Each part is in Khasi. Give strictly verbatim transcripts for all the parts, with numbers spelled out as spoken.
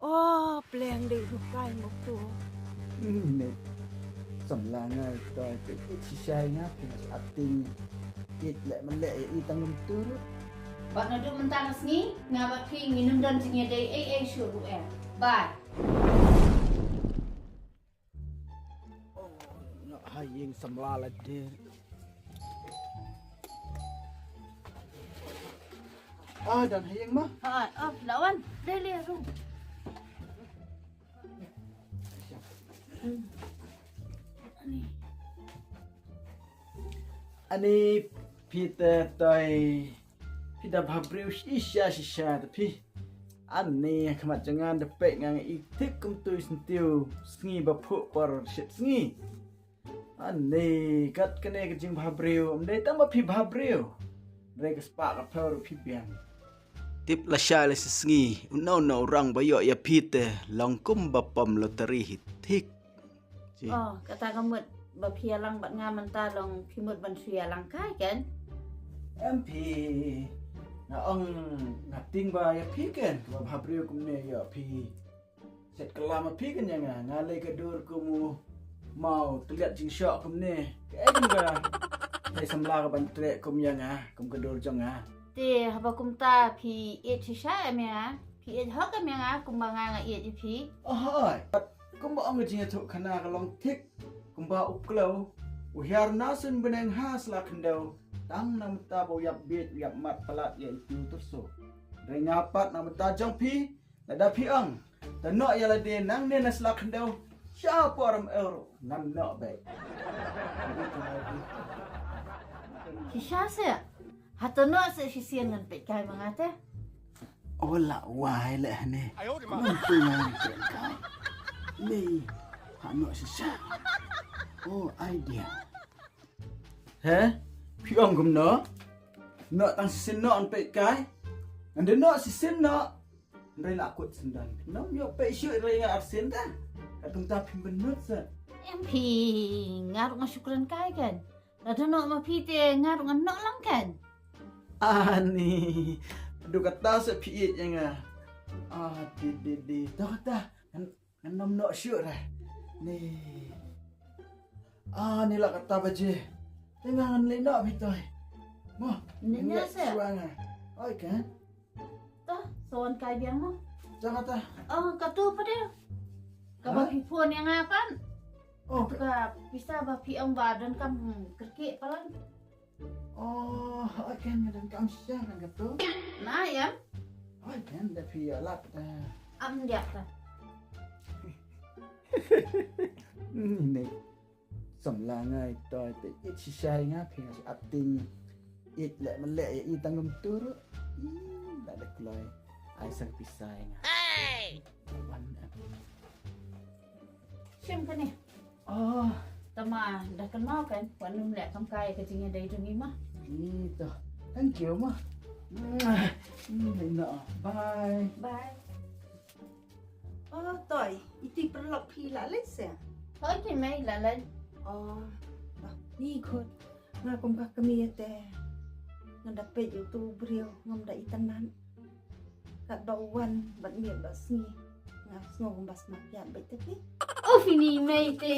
Oh, pleng dei ruh kai mok tu. Hmm, ne. Samla ngai toi te it shisha nga phi acting. It leh men leh i tang lum tur. Bad naduh mynta ka sngi nga bad phi ngin ym don jingïadei ei ei shuh ruh em. Bye. Oh, nga ha ïing samla la dei. Ah, don ha ïing ma? Ha, oh, lawan. Dei le rum. Ani phi te toi. Phi da bhabriew shisha shisha te phi. Ani khmat jong nga da peit nga i thik kum tu i syntiew sngi ba phuh por shit sngi. Ani kat kane ka jingbhabriew, ym dei tang ba phi bhabriew. Dei ka spah ka phew ruh phi biang. Tip lashai la shisngi, uno uno u rang ba ïoh ïa phi te long kum ba pom lottery hi thik. Ji. Oh, kata ka mut ba phi ïalang bad nga mynta long phi mut ban shu ïalang kai kan? Em phi, nga ong nga tieng ba ïa phi kan, ba bhabriew kumne ïoh phi. Set klam ma phi kan ïa nga, nga lei ka dur kum u maw tliat jingshoh kumne. Kaei kan ka lei samla ka ban treh kum ïa nga, kum ka dur jong nga. Te haba kumta phi ïeit shisha em ïa nga, phi ïeit hok em ïa nga kumba nga nga ïeit ïa phi. Oh hooid. Kumba ong ka jingïathuh khana ka long thik kumba u kleu u hiar na suiñ bneng ha sla khyndew. Tang na mynta ba u ïap bieit u ïap mat palat ïa itu tursu. Hynrei nga pat na mynta jong phi. Lada phi ong, to noh ïa lade nangne na sla khyndew, sha por em euro, ngan noh beit. Shisha se, hato noh se shisien ngan peit kai ma nga te. O la wai le hane. Kumno tu ngan peit kai. Ni, ha noh shisha. O idea. He? Phi ong kumno? Noh tang shisien noh ngan peit kai. Ngan da noh shisien noh. Hynrei la kut sendon. Phi nym ïoh peit shuh hynrei nga arsien ta. Katkum ta phim bynnud sa. Em phi nga ruh nga shu kren kai kan. Lada noh ma phi te nga ruh ngan noh lang kan. Ani. Dei kata sa phi ïeit ïa nga. Ah, di di di. To kata. Ngan Ngan nym noh shuh re. Ni. Ah, ni la kata baje. Te nga ngan leit noh phi toi. Mo. Ni nga se. Oi kan. To, sa wan kai biang mo. Jang kata. Oh, katu pat de. Kaba phi phone ïa nga pat. Oh, ka pisa ba phi ong ba donkam kyrkieh palat. Oh, oi kan nga donkam shisha kan katu. Na em? Oi kan da phi ïa lap ta. Am diak ta. Ni. Samla ngai toi te it shisha nga phi nga acting. It leh men leh ïa i tang lum tur. Ih, la da kloi. Ai sang pisa nga. Hey! Wan. Shim kane. Oh. Tama da kynmaw kan, wan nym leh kam kai ka jingïadei jong ngi ma. Ni to. Thank you ma. Ni na. Bye. Bye. Oh, toi, iti paralok phi la leit se? Hoi, ki mei la leit. Oh, ni khut. Nga kum ka kmie te. Nga da peit ïa utu u briew ngam da itynnad. Katba u wan bad miet bad sngi nga sngew kumba sma kiad bad te phi. Uf, ini mei te.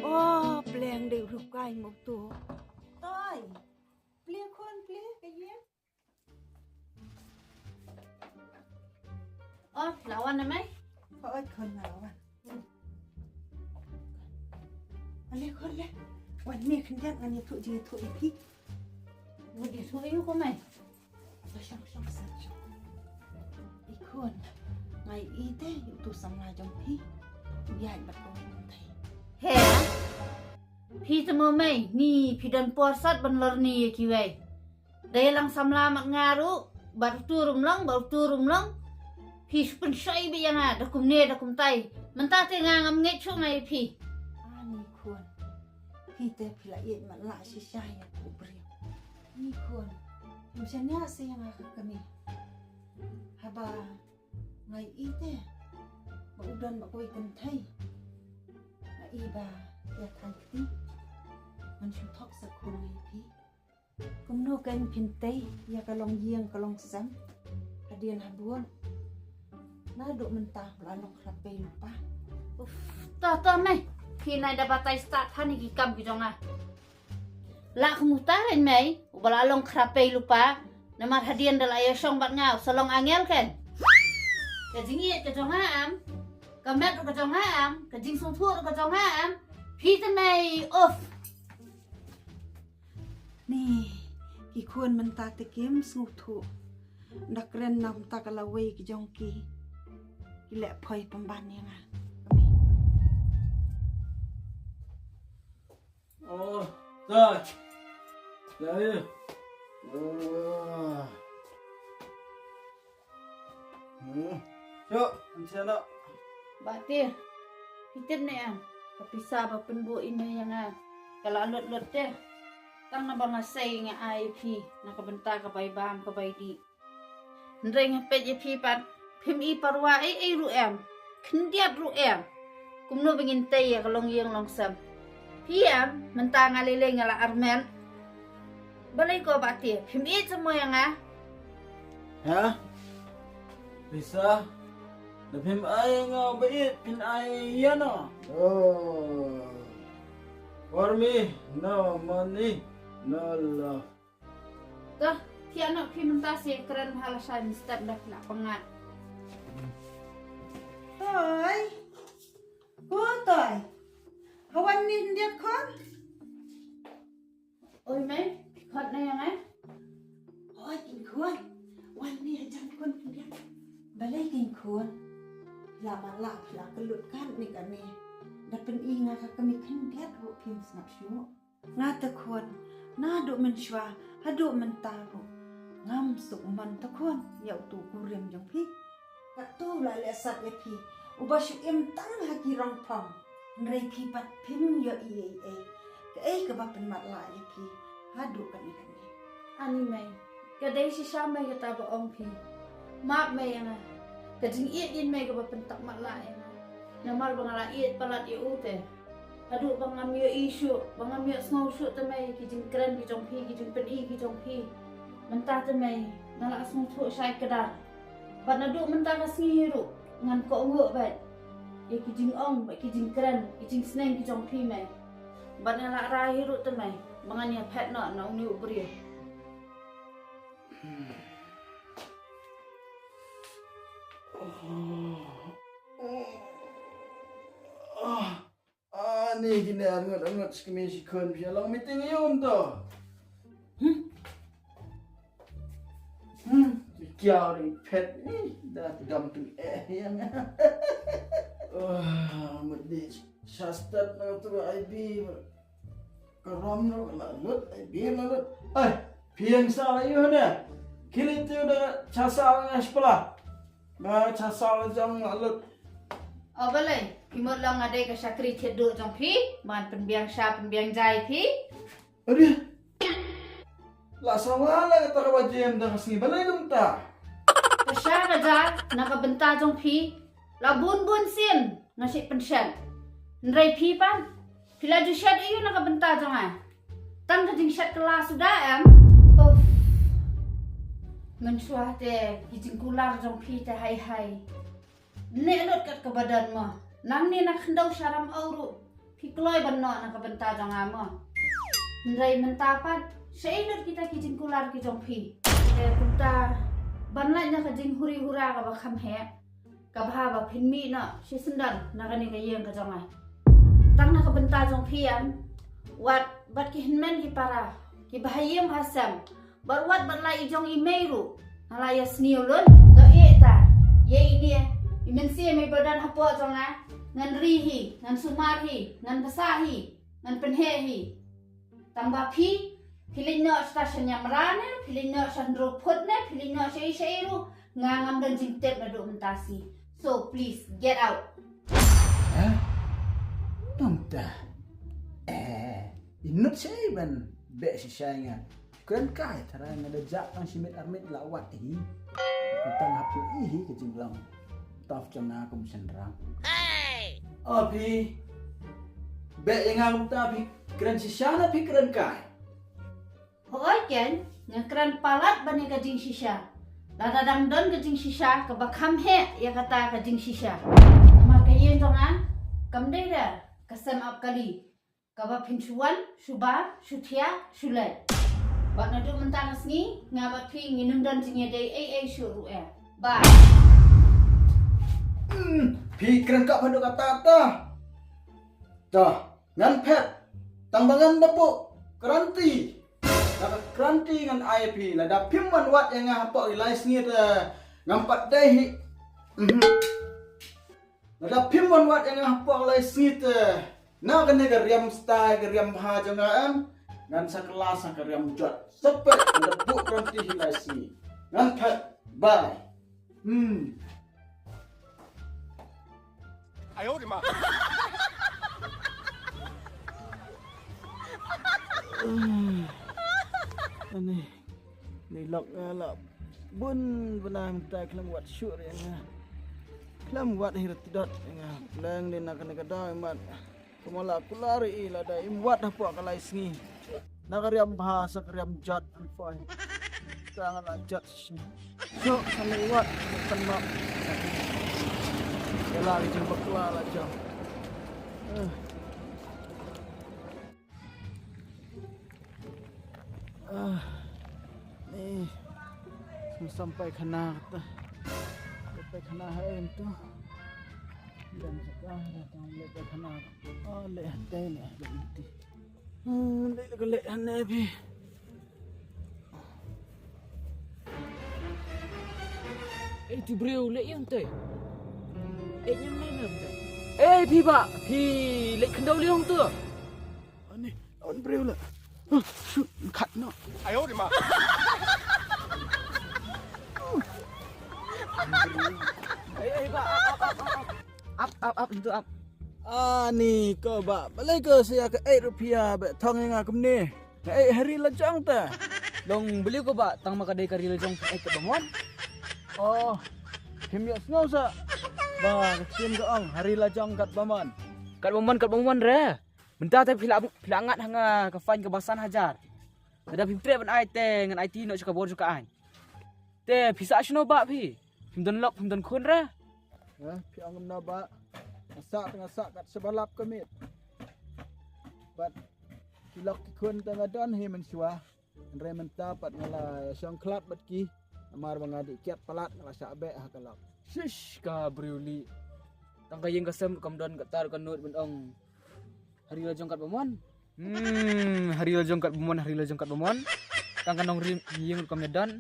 Oh, pleng dei ruh kai mok tu. Toi, plie khun plie ka ïing. Oh, la wan na mai? Hooid khun la wan. Ale khun le. Wan ne khyndiat ngan ïathuh jingïathuh ïa phi. Ngan ïathuh ïa u ko mai. Shong shong shong shong. I khun. Ngai i te ïa utu samla jong phi. Ïaid bad ko ngai te. He. Phi te mo mai ni phi don por sat ban lor ni ïa kiwei. Da ïalang samla mat nga ruh, bad utu rum long, bad utu rum long. Phi shu pynshoi beit ïa nga, da kumne, da kumtai. Mynta te nga ngam ngeit shuh nga ïa phi. Ni khun, phi te phi la ïeit matlah shisha ïa u briew. Ni khun, phim shaniah seh ïa nga ka kmie. Haba nga ïohi te ba u don bad kawei kynthei, nga ïohi ba ïa thang kti. Ngan shu thok sa khun ïa phi. Kumno kein phin tei ïa ka longïing ka longsem hadien habud? Naduh mynta ba la long khrape lypa. Uf, to to mei. Phi nai da batai stad ha kine ki kam ki jong nga. La kumta kein mei, uba la long khrape lypa. Namar hadien da la ïa shong bad nga u sa long angel kein. Ka jingïeit ka jong nga em, ka met ka jong nga em, ka jingsngewthuh ka jong nga em. Phi te mei, uf. Ni, ki khun mynta te kim sngewthuh. Nda kren na mynta ka lawei ki jong ki. Ki leh phoi pynban ïa nga. Oh, dad. Dad. Oh. Hmm. Shu, an sha no. Bah Tiar, phi tip ne em, ka pisa ba pynbuh i mei ïa nga ka la lut lut te. Tang naba nga sei nga ai phi na ka bynta ka bai bam ka bai dih. Hynrei nga peit ïa phi pat, phim i parwa ei ei ruh em, khyndiat ruh em. Kumno ba ngin tei ïa ka longïing longsem? Phi em, mynta nga lei lei nga la armet. Balei ko Bah Tiar, phim ïeit sa mo ïa nga? Ha? Pisa? Da phim ai nga ba ïeit, phin ai ïa no? Oh. For me, no money, no love. Toh, thiah noh phi mynta, sa kren ha lashai mynstep da phi la pyngngad. Toi. Ko Toi. Ha wan ni khyndiat khun? Oi mei, phi khot na ïa nga? Oi, kin khun. Wan ni hajan khun khyndiat. Balei kin khun? Phi la matlah, phi la kyllut kat ne kane. Da pyni nga ka kmie khyndiat ruh phim sngap shuh. Nga te khun, naduh mynshuwa haduh mynta ruh ngam suk mon te khun ïa utu u kurim jong phi. Katto la leh sat ïa phi, uba shu im tang ha ki rong phong. Hynrei phi pat phim ïohi ei ei. Kaei kaba pynmatlah ïa phi haduh kane kane? Ani mei, ka dei shisha mei kata ba ong phi. Map mei ïa nga. Ka jingïeit ïa mei kaba pyntak matlah ïa nga. Namar ba nga la ïeit palat ïa u te. Haduh ba ngam ïohi shuh, ba ngam ïohsngew shuh te mei ki jingkren ki jong phi, ki jingpyni ki jong phi. Mynta te mei nga la sngewthuh shai kdar. Bad naduh mynta ka sngi ruh ngan kohnguh bad ïa ki jingong bad ki jingkren, ki jingsneng ki jong phi mei. Bad nga la rai hi ruh te mei ba ngan ïa phet noh na une u briew. Ah, ni kine arngut arngut shi kmie shi khun phi ïa long meeting ïa um to. Hmm. Hmm. Ki kiaw ri phet ni da dam tu eh ïa nga. Ah, mut di sha stad na tu ai bi. Ka rom ruh la lut, ai bi la lut. Ai, phi ïeng sah la ïoh ne. Khie leit tu da cha sah nga shipla. Nga cha sah la jong la lut. O balei, phi mut long nga dei ka shakri thied duh jong phi, ban pynbiang sha pynbiang ja ïa phi. Aduh. La sawa la kata ka ba jem da ka sngi, balei kumta? Ka sha ka ja na ka bynta jong phi. La bun bun sien nga shu pynshet. Hynrei phi pat, phi la ju shet aïu na ka bynta jong nga? Tang ka jingshet kylla suda em. Uff. Mynshuwa te ki jingkular jong phi te hai hai. Neh lut kat kaba don mo. Nangne na khyndew sharam aw ruh phi kloi ban noh na ka bynta jong nga mo. Hynrei mynta pat shaei lut kita ki jingkular ki jong phi. Te kumta ban lait na ka jinghuri hura kaba kham heh. Ka bha ba phin mih noh shisyndon na kane ka ïing ka jong nga. Tang na ka bynta jong phi em. Wat bad ki hynmen ki para, ki bahaïing bahasem, bad wat bad la i jong i mei ruh nga la ïa sniew lut. To ïeh ta ïa ine i mynsiem i ba don hapoh jong nga. Ngan ri hi, ngan sumar hi, ngan bsa hi, ngan pynheh hi. Tang ba phi, phi leit noh sha Shaniamra ne, phi leit noh sha Hynriewphut ne, phi leit noh shaei shaei ruh, nga ngam don jingtip naduh mynta shi. So please get out. Hah? Nangta I nud sei ban beh shisha ïa nga. Kren kai, tharai nga da jah tang shi miet ar miet la wad hi. Tang hap ïohi hi ka jinglong tough jong nga kum shynrang. O phi, beh ïa nga kumta, phi kren shisha ne phi kren kai? Hooid Ken, nga kren palat ban ïa ka jingshisha. Lada dang don ka jingshisha kaba kham heh ïa kata ka jingshisha. Namar ka ïing jong nga kam dei da ka sem ap kali kaba phin shu wan, shu bar, shu thiah, shu leit. Bad naduh mynta ka sngi nga bad phi ngin ym don jingïadei ei ei shuh ruh eh. Bye. Hmm, phi kren kaba haduh katta katta. To, ngan phet. Tang ba ngan da buh kranti. Da ka kranti ngan ai ïa phi, lada phim wan wad ïa nga hapoh ki lai sngi te ngam pat dei hi. Mhm. Lada phim wan wad ïa nga hapoh ki lai sngi te, na kane ka riam stai, ka riam bha jong nga em, ngan sa kylla sa ka riam jot. Sa peit, ngan da buh kranti hi lai sngi. Ngan phet. Bye. Hmm. Ani, ni lok nga la bun bnai mynta khlem wad shuh re nga. Khlem wad hi ra tdot nga. Pleng ni na kane ka daw imat. Kumba la kular i lada im wad hapoh ka lai sngi. Na ka riam bha sa ka riam jot. Poi. Tang la jot shi. Suk sa lei wad kan ma. Ïa la ki jingbakla la jong. Eh. Ah, ni. Sam sampai khana kata. Sampai khana hai em tu. Dan saka datang le khana. Oh, le hatai le hatai. Hmm, le le le hane phi. Eh, tu briew le yung te. Eh, nyam le nam te. Eh, phi ba, phi le khyndaw le yung tu. Ani, on briew la. Huh, shoot, kat no. Ayo di ma. Eh, eh, ba, up, up, up, up. Up, up, up, tu up. Ani, ko ba, balai ko sia ka eight rupiah, ba thong nga kumne. Nga eight hari la jong ta. Long beli ko ba, tang ma ka dei ka ri la jong eight ka ba mon. Oh, him ya sngew sa. Ba, ka sim ka ong, hari la jong kat ba mon. Kat ba mon, kat ba mon re. Mynta te phi la, phi la ngat ha nga ka fine kaba san hajar. Lada phim treh ban ai te ngan aiti noh sha ka bor jong ka aiñ. Te phi sah shano ba phi? Phim don lok, phim don khun re? Ha, phi ong kumno ba? Nga sah te nga sah kat shaba lap ka miet. Bad ki lok ki khun te nga don hi mynshuwa. Hynrei mynta pat nga la shong khlad bad ki. Namar ba nga dih kiad palat nga la shah beh ha ka lok. Shish, ka briew lieh. Tang ka ïing ka sem kam don, kata ruh ka nud ban ong hari la jong kat ba mon. Hmm, hari la jong kat ba mon, hari la jong kat ba mon. Tang ka nongrim ïing ruh kam ïa don.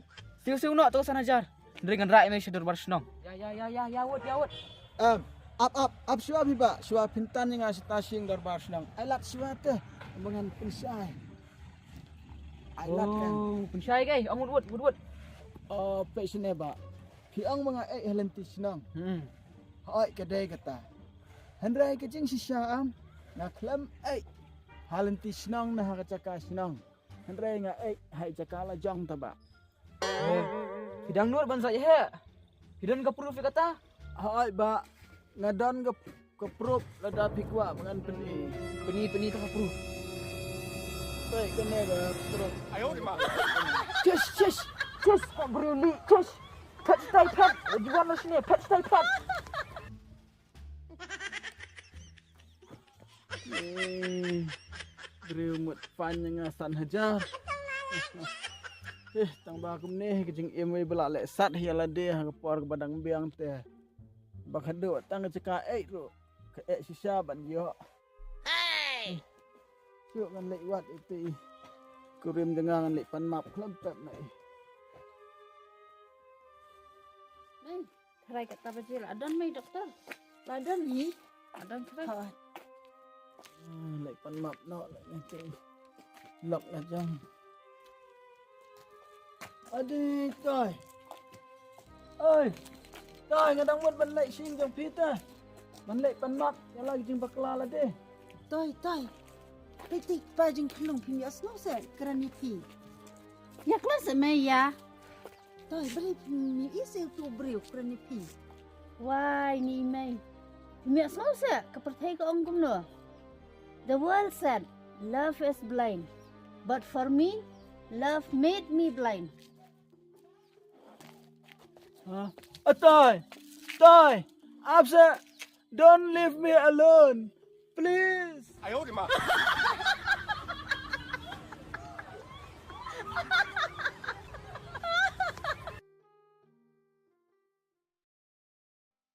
Siew siew noh to san hajar. Hynrei ngan rah ïa me sha dorbar shnong. Ya, ya, ya, ya, ya wut, ya wut. Em, ap, ap, ap shuwa phi ba, shuwa phin tan ïa nga shata sha ïing dorbar shnong. Ai lad shuwa te, ba ngan pynshai. Ai lad kan. Oh, pynshai kai, ong wut, wut, wut, wut. Oh, peit shane ba. Phi ong ba nga eight ha lynti shnong. Hmm. Hooid ka dei kata. Hynrei ka jingshisha am, nga khlem eight ha lynti shnong ne ha ka jaka shnong. Hynrei nga eight ha i jaka la jong ta ba. Eh, phi dang nud ban sa ïa he. Phi don ka proof ïa kata? Hooid ba, nga don ka, ka proof, lada phi kwah ba ngan pyni. Pyni, pyni ta ka proof. Peit kane ka proof. Ayo di ma. Shish, shish, shish, ka briew lieh, shish. Phet stai phet, juan la shane, phet stai phet. Eh, briew mut fine ïa nga san hajar. Eh, tang ba kumne ka jingim wei ba la leh sat hi ïa lade ha ka por kaba dang biang te. Ba ka duh tang ka jaka eight ruh ka eight shisha ban ïoh. Shuh ngan leit wad ïa i kurim jong nga, ngan leit pan map khlem pep na i. Tharai kata baje la don mei doktor. La don hi. La don tharai. Ha. Ah, leit pan map noh la ngan lok la jong. Adi toi. Oi. Toi, nga dang mut ban leit sha ïing jong phi te. Ban leit pan map ïa la ki jingbakla lade. Toi, toi. Peit, peit, pa jingkhlung, phim ïohsngew seh kren ïa phi. Ïa khlem seh mei ïa. Toi, balei phim ïohi seh uto u briew kren ïa phi? Wai ni mei. Phim ïohsngew seh ka pyrthei ka ong kumno? The world said love is blind, but for me, love made me blind. Huh? Atai, tai, abse, don't leave me alone, please.